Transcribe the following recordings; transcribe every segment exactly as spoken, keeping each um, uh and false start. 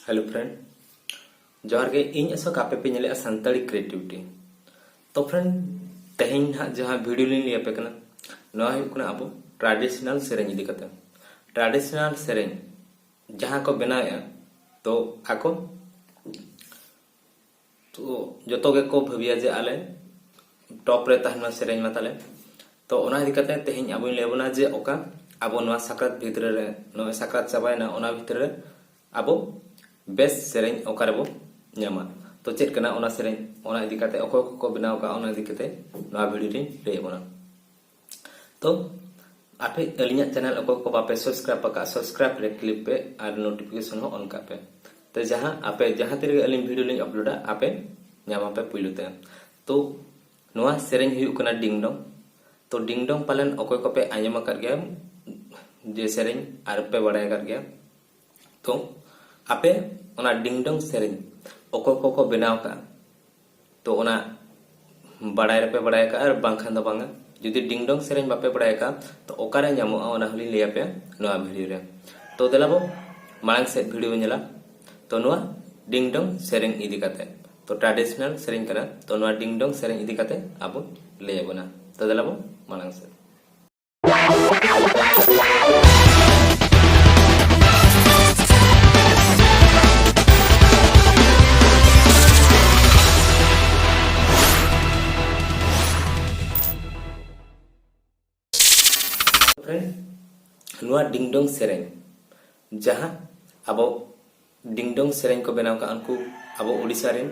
Hello friend, ᱡᱚᱦᱟᱨ ᱜᱮ᱾ ᱤᱧ ᱟᱥᱚᱠ, ᱟᱯᱮ ᱯᱮ ᱧᱮᱞᱮᱜᱼᱟ ᱥᱟᱱᱛᱟᱲᱤ ᱠᱨᱤᱭᱮᱴᱤᱵᱷᱤᱴᱤ᱾ ᱛᱚ friend, ᱛᱮᱦᱮᱧ ᱱᱟᱦᱟᱜ ᱡᱟᱦᱟᱸ ᱵᱷᱤᱰᱤᱭᱳ ᱞᱤᱧ ᱞᱟᱹᱭ ᱟᱯᱮ ᱠᱟᱱᱟ, ᱱᱚᱣᱟ ᱦᱩᱭᱩᱜ ᱠᱟᱱᱟ ᱟᱵᱚ ᱴᱨᱟᱰᱤᱥᱚᱱᱟᱞ ᱥᱮᱨᱮᱧ ᱤᱫᱤ ᱠᱟᱛᱮ᱾ ᱴᱨᱟᱰᱤᱥᱚᱱᱟᱞ ᱥᱮᱨᱮᱧ ᱡᱟᱦᱟᱸ ᱠᱚ ᱵᱮᱱᱟᱣᱮᱜᱼᱟ, ᱛᱚ ᱟᱠᱚ ᱛᱚ ᱡᱚᱛᱚ ᱜᱮᱠᱚ ᱵᱷᱟᱹᱵᱤᱭᱟ ᱡᱮ ᱟᱞᱮ ᱴᱚᱯ ᱨᱮ ᱛᱟᱦᱮᱱ ᱢᱟ ᱥᱮᱨᱮᱧ ᱢᱟ ᱛᱟᱞᱮ᱾ ᱛᱚ ᱚᱱᱟ ᱤᱫᱤ ᱠᱟᱛᱮ ᱛᱮᱦᱮᱧ ᱟᱵᱚᱧ ᱞᱟᱹᱭ ᱟᱵᱚᱱᱟ ᱡᱮ ᱚᱠᱟ ᱟᱵᱚ ᱱᱚᱣᱟ ᱥᱟᱠᱨᱟᱛ ᱵᱷᱤᱛᱨᱤ ᱨᱮ, ᱱᱚᱜᱼᱚᱭ ᱥᱟᱠᱨᱟᱛ ᱪᱟᱵᱟᱭᱮᱱᱟ, ᱚᱱᱟ ᱵᱷᱤᱛᱨᱤ ᱨᱮ ᱟᱵᱚ ᱵᱮᱥ ᱥᱮᱨᱮᱧ ᱚᱠᱟ ᱨᱮᱵᱚ ᱧᱟᱢᱟ᱾ ᱛᱚ ᱪᱮᱫ ᱠᱟᱱᱟ ᱚᱱᱟ ᱥᱮᱨᱮᱧ, ᱚᱱᱟ ᱤᱫᱤ ᱠᱟᱛᱮ ᱚᱠᱚᱭ ᱠᱚᱠᱚ ᱵᱮᱱᱟᱣ ᱠᱟᱜᱼᱟ, ᱚᱱᱟ ᱤᱫᱤ ᱠᱟᱛᱮ ᱱᱚᱣᱟ ᱵᱷᱤᱰᱤᱭᱳ ᱨᱤᱧ ᱞᱟᱹᱭ ᱟᱵᱚᱱᱟ᱾ ᱛᱚ ᱟᱯᱮ ᱟᱹᱞᱤᱧᱟᱜ ᱪᱮᱱᱮᱞ ᱚᱠᱚᱭ ᱠᱚ ᱵᱟᱯᱮ ᱥᱟᱵᱥᱠᱨᱟᱭᱤᱵ ᱟᱠᱟᱫᱼᱟ, ᱥᱟᱵᱥᱠᱨᱟᱭᱤᱵ ᱨᱮ ᱠᱞᱤᱠ ᱯᱮ ᱟᱨ ᱱᱳᱴᱤᱯᱷᱤᱠᱮᱥᱚᱱ ᱦᱚᱸ ᱚᱱ ᱠᱟᱜ ᱯᱮ᱾ ᱛᱚ ᱡᱟᱦᱟᱸ ᱟᱯᱮ ᱡᱟᱦᱟᱸ ᱛᱤ ᱨᱮᱜᱮ ᱟᱹᱞᱤᱧ ᱵᱷᱤᱰᱤᱭᱳ ᱞᱤᱧ ᱟᱯᱞᱳᱰᱟ, ᱟᱯᱮ ᱧᱟᱢ ᱟᱯᱮ ᱯᱩᱭᱞᱩ ᱛᱮ᱾ ᱛᱚ ᱱᱚᱣᱟ ᱥᱮᱨᱮᱧ ᱦᱩᱭᱩᱜ ᱠᱟᱱᱟ ᱰᱤᱝ ᱰᱚᱝ᱾ ᱛᱚ ᱰᱤᱝ ᱰᱚᱝ ᱯᱟᱞᱮᱱ ᱚᱠᱚᱭ ᱠᱚᱯᱮ ᱟᱸᱡᱚᱢ ᱟᱠᱟᱫ ᱜᱮᱭᱟ ᱡᱮ ᱥᱮᱨᱮᱧ ᱟᱨ ᱯᱮ ᱵᱟᱲᱟᱭ ᱟᱠᱟᱫ ᱜᱮᱭᱟ᱾ ᱛᱚ ᱟᱯᱮ ᱚᱱᱟ ᱰᱤᱝ ᱰᱚᱝ ᱥᱮᱨᱮᱧ ᱚᱠᱚᱭ ᱠᱚᱠᱚ ᱵᱮᱱᱟᱣ ᱟᱠᱟᱫᱼᱟ, ᱛᱚ ᱚᱱᱟ ᱵᱟᱲᱟᱭ ᱨᱮᱯᱮ ᱵᱟᱲᱟᱭ ᱟᱠᱟᱫᱼᱟ ᱟᱨ ᱵᱟᱝᱠᱷᱟᱱ ᱫᱚ ᱵᱟᱝᱟ᱾ ᱡᱩᱫᱤ ᱰᱤᱝ ᱰᱚᱝ ᱥᱮᱨᱮᱧ ᱵᱟᱯᱮ ᱵᱟᱲᱟᱭ ᱟᱠᱟᱫᱼᱟ, ᱛᱚ ᱚᱠᱟᱨᱮ ᱧᱟᱢᱚᱜᱼᱟ ᱚᱱᱟ ᱦᱚᱸᱞᱤᱧ ᱞᱟᱹᱭ ᱟᱯᱮᱭᱟ ᱱᱚᱣᱟ ᱵᱷᱤᱰᱤᱭᱳ ᱨᱮ᱾ ᱛᱚ ᱫᱮᱞᱟ ᱵᱚ ᱢᱟᱲᱟᱝ ᱥᱮᱫ ᱵᱷᱤᱰᱤᱭᱳ ᱵᱚ ᱧᱮᱞᱟ᱾ ᱛᱚ ᱱᱚᱣᱟ ᱰᱤᱝ ᱰᱚᱝ ᱥᱮᱨᱮᱧ ᱤᱫᱤ ᱠᱟᱛᱮ, ᱛᱚ ᱴᱨᱟᱰᱤᱥᱚᱱᱟᱞ ᱥᱮᱨᱮᱧ ᱠᱟᱱᱟ, ᱛᱚ ᱱᱚᱣᱟ ᱰᱤᱝ ᱰᱚᱝ ᱥᱮᱨᱮᱧ ᱤᱫᱤ ᱠᱟᱛᱮ ᱟᱵᱚ ᱞᱟᱹᱭ ᱟᱵᱚᱱᱟ᱾ ᱛᱚ ᱫᱮᱞᱟ ᱵᱚ ᱢᱟᱲᱟᱝ ᱥᱮᱫ᱾ Friend, ᱱᱚᱣᱟ ᱰᱤᱝ ᱰᱚᱝ ᱥᱮᱨᱮᱧ ᱡᱟᱦᱟᱸ ᱟᱵᱚ ᱰᱤᱝ ᱰᱚᱝ ᱥᱮᱨᱮᱧ ᱠᱚ ᱵᱮᱱᱟᱣ ᱠᱟᱜᱼᱟ, ᱩᱱᱠᱩ ᱟᱵᱚ ᱳᱰᱤᱥᱟ ᱨᱮᱱ,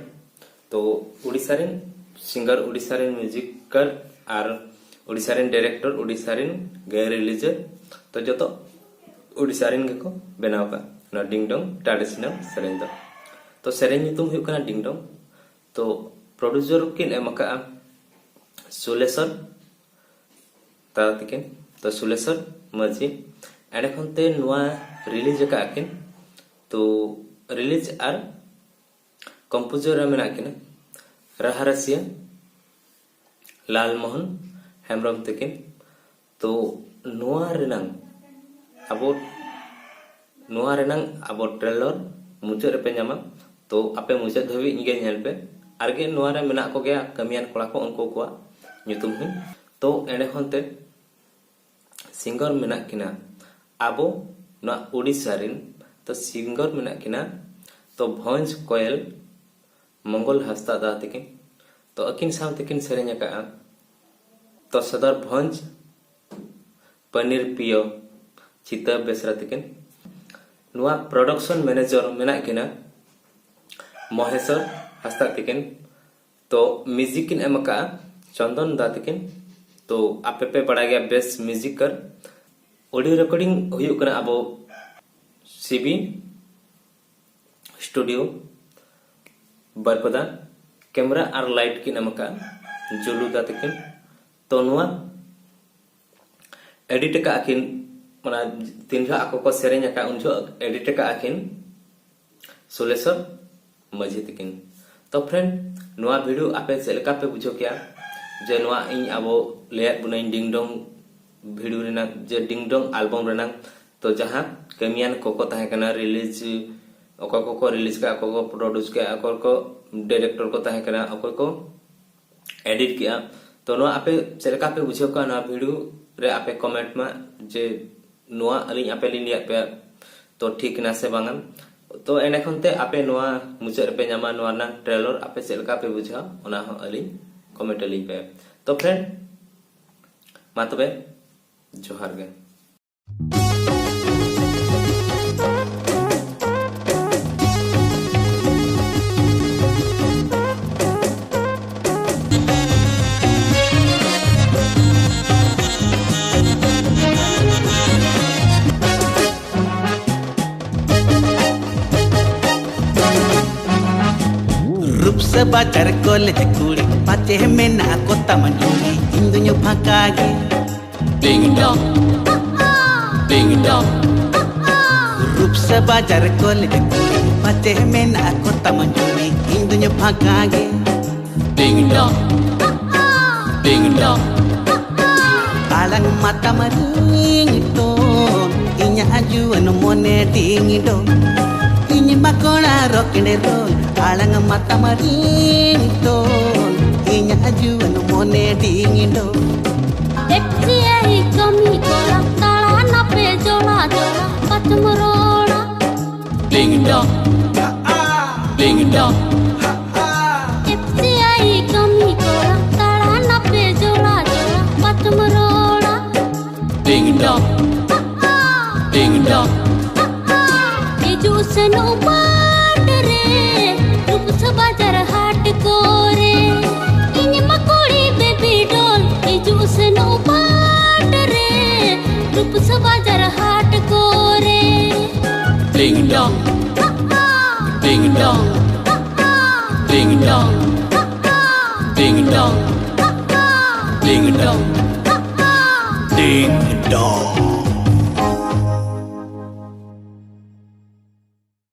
ᱛᱚ ᱳᱰᱤᱥᱟ ᱨᱮᱱ ᱥᱤᱝᱜᱟᱨ, ᱳᱰᱤᱥᱟ ᱨᱮᱱ ᱢᱤᱣᱡᱤᱠᱟᱨ ᱟᱨ ᱳᱰᱤᱥᱟ ᱨᱮᱱ ᱰᱟᱭᱨᱮᱠᱴᱚᱨ, ᱳᱰᱤᱥᱟ ᱨᱮᱱ ᱜᱟᱭᱟᱱ ᱨᱤᱞᱤᱡᱟᱨ, ᱛᱚ ᱡᱚᱛᱚ ᱳᱰᱤᱥᱟ ᱨᱮᱱ ᱜᱮᱠᱚ ᱵᱮᱱᱟᱣ ᱟᱠᱟᱫ ᱱᱚᱣᱟ ᱰᱤᱝ ᱰᱚᱝ ᱴᱨᱟᱰᱤᱥᱚᱱᱟᱞ ᱥᱮᱨᱮᱧ ᱫᱚ᱾ ᱛᱚ ᱥᱮᱨᱮᱧ ᱧᱩᱛᱩᱢ ᱦᱩᱭᱩᱜ ᱠᱟᱱᱟ ᱰᱤᱝ ᱰᱚᱝ᱾ ᱛᱚ ᱯᱨᱚᱰᱭᱩᱥᱟᱨ ᱠᱤᱱ ᱮᱢ ᱟᱠᱟᱫᱼᱟ ᱥᱩᱞᱮᱥᱚᱨ ᱛᱟᱨᱟ ᱛᱤᱠᱤᱱ, ᱛᱚ ᱥᱩᱞᱮᱥᱚᱨ ᱢᱟᱹᱡᱷᱤ᱾ ᱮᱸᱰᱮ ᱠᱷᱚᱱ ᱛᱮ ᱱᱚᱣᱟ ᱨᱤᱞᱤᱡᱽ ᱟᱠᱟᱫ ᱠᱤᱱ, ᱛᱚ ᱨᱤᱞᱤᱡᱽ ᱟᱨ ᱠᱚᱢᱯᱳᱡᱟᱨ ᱨᱮ ᱢᱮᱱᱟᱜ ᱠᱤᱱᱟ ᱨᱟᱦᱟ ᱨᱟᱹᱥᱤᱭᱟᱹ ᱞᱟᱞ ᱢᱳᱦᱚᱱ ᱦᱮᱢᱵᱨᱚᱢ ᱛᱟᱹᱠᱤᱱ᱾ ᱛᱚ ᱱᱚᱣᱟ ᱨᱮᱱᱟᱝ ᱟᱵᱚ, ᱱᱚᱣᱟ ᱨᱮᱱᱟᱝ ᱟᱵᱚ ᱴᱨᱮᱞᱚᱨ ᱢᱩᱪᱟᱹᱫ ᱨᱮᱯᱮ ᱧᱟᱢᱟ᱾ ᱛᱚ ᱟᱯᱮ ᱢᱩᱪᱟᱹᱫ ᱫᱷᱟᱹᱵᱤᱡ ᱜᱮ ᱧᱮᱞ ᱯᱮ᱾ ᱟᱨᱜᱮ ᱱᱚᱣᱟ ᱨᱮ ᱢᱮᱱᱟᱜ ᱠᱚᱜᱮᱭᱟ ᱠᱟᱹᱢᱤᱭᱟᱱ ᱠᱚᱲᱟ ᱠᱚ, ᱩᱱᱠᱩ ᱠᱚᱣᱟᱜ ᱧᱩᱛᱩᱢ ᱦᱚᱸ᱾ ᱛᱚ ᱮᱸᱰᱮ ᱠᱷᱚᱱ ᱛᱮ ᱥᱤᱝᱜᱚᱨ ᱢᱮᱱᱟᱜ ᱠᱤᱱᱟ ᱟᱵᱚ ᱱᱚᱣᱟ ᱩᱰᱤᱥᱟ ᱨᱮᱱ᱾ ᱛᱚ ᱥᱤᱝᱜᱚᱨ ᱢᱮᱱᱟᱜ ᱠᱤᱱᱟ ᱛᱚ ᱵᱷᱚᱸᱡᱽ ᱠᱚᱭᱮᱞ ᱢᱚᱝᱜᱚᱞ ᱦᱟᱸᱥᱫᱟ ᱫᱟ ᱛᱟᱹᱠᱤᱱ᱾ ᱛᱚ ᱟᱹᱠᱤᱱ ᱥᱟᱶ ᱛᱮᱠᱤᱱ ᱥᱮᱨᱮᱧ ᱟᱠᱟᱫᱼᱟ ᱛᱚ ᱥᱚᱫᱚᱨ ᱵᱷᱚᱸᱡᱽ ᱯᱟᱱᱤᱨ ᱯᱤᱭᱳ ᱪᱤᱛᱟᱹ ᱵᱮᱥᱨᱟ ᱛᱟᱹᱠᱤᱱ᱾ ᱱᱚᱣᱟ ᱯᱨᱚᱰᱟᱠᱥᱚᱱ ᱢᱮᱱᱮᱡᱟᱨ ᱢᱮᱱᱟᱜ ᱠᱤᱱᱟ ᱢᱚᱦᱮᱥᱚᱨ ᱦᱟᱸᱥᱫᱟ ᱛᱟᱹᱠᱤᱱ᱾ ᱛᱚ ᱢᱤᱣᱡᱤᱠ ᱠᱤᱱ ᱮᱢ ᱟᱠᱟᱫᱼᱟ ᱪᱚᱱᱫᱚᱱ ᱫᱟ ᱛᱟᱹᱠᱤᱱ᱾ ᱛᱚ ᱟᱯᱮ ᱯᱮ ᱵᱟᱲᱟᱭ ᱜᱮᱭᱟ ᱵᱮᱥ ᱢᱤᱣᱡᱤᱠᱟᱨ᱾ ᱚᱰᱤᱭᱳ ᱨᱮᱠᱚᱨᱰᱤᱝ ᱦᱩᱭᱩᱜ ᱠᱟᱱᱟ ᱟᱵᱚ ᱥᱤᱵᱤ ᱥᱴᱩᱰᱤᱭᱳ ᱵᱟᱨᱯᱟᱫᱟ᱾ ᱠᱮᱢᱮᱨᱟ ᱟᱨ ᱞᱟᱭᱤᱴ ᱠᱤᱱ ᱮᱢ ᱟᱠᱟᱫᱼᱟ ᱡᱩᱞᱩ ᱫᱟ ᱛᱟᱹᱠᱤᱱ᱾ ᱛᱚ ᱱᱚᱣᱟ ᱮᱰᱤᱴ ᱟᱠᱟᱫᱼᱟ ᱠᱤᱱ, ᱚᱱᱟ ᱛᱤᱱ ᱡᱚᱦᱚᱜ ᱟᱠᱚ ᱠᱚ ᱥᱮᱨᱮᱧ ᱟᱠᱟᱫ ᱩᱱ ᱡᱚᱦᱚᱜ ᱮᱰᱤᱴ ᱟᱠᱟᱫᱼᱟ ᱠᱤᱱ ᱥᱩᱞᱮᱥᱚᱨ ᱢᱟᱹᱡᱷᱤ ᱛᱟᱹᱠᱤᱱ᱾ ᱛᱚ ᱯᱷᱨᱮᱱᱰ, ᱱᱚᱣᱟ ᱵᱷᱤᱰᱤᱭᱳ ᱟᱯᱮ ᱪᱮᱫ ᱞᱮᱠᱟ ᱯᱮ ᱵᱩᱡᱷᱟᱹᱣ ᱠᱮᱜᱼᱟ? ᱡᱮ ᱱᱚᱣᱟ ᱤᱧ ᱟᱵᱚ ᱞᱟᱹᱭᱟᱫ ᱵᱚᱱᱟᱹᱧ ᱰᱤᱝ ᱰᱚᱝ ᱵᱷᱤᱰᱤᱭᱳ ᱨᱮᱱᱟᱜ, ᱡᱮ ᱰᱤᱝ ᱰᱚᱝ ᱟᱞᱵᱚᱢ ᱨᱮᱱᱟᱜ, ᱛᱚ ᱡᱟᱦᱟᱸ ᱠᱟᱹᱢᱤᱭᱟᱱ ᱠᱚᱠᱚ ᱛᱟᱦᱮᱸ ᱠᱟᱱᱟ, ᱨᱤᱞᱤᱡᱽ, ᱚᱠᱚᱭ ᱠᱚᱠᱚ ᱨᱤᱞᱤᱡᱽ ᱠᱟᱜᱼᱟ, ᱚᱠᱚᱭ ᱠᱚ ᱯᱨᱚᱰᱩᱥ ᱠᱟᱜᱼᱟ, ᱚᱠᱚᱭ ᱠᱚ ᱰᱟᱭᱨᱮᱠᱴᱚᱨ ᱠᱚ ᱛᱟᱦᱮᱸ ᱠᱟᱱᱟ, ᱚᱠᱚᱭ ᱠᱚ ᱮᱰᱤᱴ ᱠᱮᱜᱼᱟ᱾ ᱛᱚ ᱱᱚᱣᱟ ᱟᱯᱮ ᱪᱮᱫ ᱞᱮᱠᱟ ᱯᱮ ᱵᱩᱡᱷᱟᱹᱣ ᱠᱮᱜᱼᱟ? ᱱᱚᱣᱟ ᱵᱷᱤᱰᱤᱭᱳ ᱨᱮ ᱟᱯᱮ ᱠᱚᱢᱮᱱᱴ ᱢᱟ ᱡᱮ ᱱᱚᱣᱟ ᱟᱹᱞᱤᱧ ᱟᱯᱮ ᱞᱤᱧ ᱞᱟᱹᱭᱟᱫ ᱯᱮᱭᱟ ᱛᱚ ᱴᱷᱤᱠ ᱮᱱᱟ ᱥᱮ ᱵᱟᱝᱟ᱾ ᱛᱚ ᱮᱸᱰᱮ ᱠᱷᱚᱱ ᱛᱮ ᱟᱯᱮ ᱱᱚᱣᱟ ᱢᱩᱪᱟᱹᱫ ᱨᱮᱯᱮ ᱧᱟᱢᱟ ᱱᱚᱣᱟ ᱨᱮᱱᱟᱜ ᱴᱨᱮᱞᱟᱨ᱾ ᱟᱯᱮ ᱪᱮᱫ ᱞᱮᱠᱟ ᱯᱮ ᱵᱩᱡᱷᱟᱹᱣᱟ ᱚᱱᱟ ᱦᱚᱸ ᱟᱹᱞᱤᱧ ᱠᱚᱢᱮᱱᱴ ᱟᱹᱞᱤᱧ ᱯᱮ᱾ ᱛᱚ ᱯᱷᱨᱮᱱᱰ, ᱢᱟ ᱛᱚᱵᱮ ᱡᱚᱦᱟᱨ ᱜᱮ᱾ ᱨᱩᱯᱥᱟ ᱵᱟᱡᱟᱨ ᱠᱚᱞᱮᱡᱽ ᱠᱩᱲᱤ ᱯᱟᱪᱮ ᱢᱮᱱᱟᱜ ᱠᱚ ᱛᱟᱢ ᱡᱩᱲᱤ, ᱤᱧ ᱫᱩᱧ ᱯᱷᱟᱸᱠᱟ ᱜᱮ᱾ ᱰᱤᱝ ᱰᱚᱝ, ᱰᱤᱝ ᱰᱚᱝ᱾ ᱨᱩᱯᱥᱟ ᱵᱟᱡᱟᱨ ᱠᱚᱞᱮᱡᱽ ᱠᱩᱲᱤ ᱯᱟᱪᱮ ᱢᱮᱱᱟᱜ ᱠᱚ ᱛᱟᱢ ᱡᱩᱲᱤ, ᱤᱧ ᱫᱩᱧ ᱯᱷᱟᱸᱠᱟ ᱜᱮ᱾ ᱰᱤᱝ ᱰᱚᱝ, ᱰᱤᱝ ᱰᱚᱝ᱾ ᱟᱲᱟᱝ ᱢᱟᱛᱟᱢ ᱨᱤᱝ ᱴᱳᱱ, ᱤᱧᱟᱹᱜ ᱡᱩᱣᱟᱹᱱ ᱢᱚᱱᱮ ᱰᱤᱝ ᱰᱚᱝ᱾ ᱤᱧ ᱠᱚᱲᱟ rock and roll, ᱟᱲᱟᱝ ᱢᱟᱛᱟᱢ ringtone, ᱤᱧᱟᱹᱜ ᱡᱩᱣᱟᱹᱱ ᱢᱚᱱᱮ ᱰᱤᱝ ᱰᱚᱝ᱾ ᱮᱯᱷ ᱥᱤ ᱟᱭ ᱠᱟᱹᱢᱤ ᱠᱚᱲᱟ, ᱫᱟᱬᱟᱱ ᱟᱯᱮ ᱡᱚᱲᱟ ᱡᱚᱲᱟ, ᱵᱟᱪᱚᱢ ᱨᱚᱲᱟ᱾ ᱰᱤᱝ ᱰᱚᱝ, ᱰᱤᱝ ᱰᱚᱝ᱾ ᱮᱯᱷ ᱥᱤ ᱟᱭ ᱠᱟᱹᱢᱤ ᱠᱚᱲᱟ, ᱫᱟᱬᱟᱱ ᱟᱯᱮ ᱡᱚᱲᱟ ᱡᱚᱲᱟ, ᱵᱟᱪᱚᱢ ᱨᱚᱲᱟ᱾ ᱰᱤᱝ ᱰᱚᱝ, ᱰᱤᱝ ᱰᱚᱝ᱾ ᱦᱤᱡᱩᱜ ᱥᱮᱱᱚᱜ ᱵᱟᱴ ᱨᱮ, ᱨᱩᱯᱥᱟ ᱵᱟᱡᱟᱨ ᱦᱟᱴ ᱠᱚᱨᱮ, ᱤᱧ ᱢᱟ ᱠᱩᱲᱤ baby doll᱾ ᱦᱤᱡᱩᱜ ᱥᱮᱱᱚᱜ ᱵᱟᱴ ᱨᱮ, ᱨᱩᱯᱥᱟ ᱵᱟᱡᱟᱨ ᱦᱟᱴ ᱠᱚᱨᱮ᱾ ᱰᱤᱝ ᱰᱚᱝ, ᱰᱤᱝ ᱰᱚᱝ, ᱰᱤᱝ ᱰᱚᱝ, ᱰᱤᱝ ᱰᱚᱝ, ᱰᱤᱝ ᱰᱚᱝ, ᱰᱤᱝ ᱰᱚᱝ᱾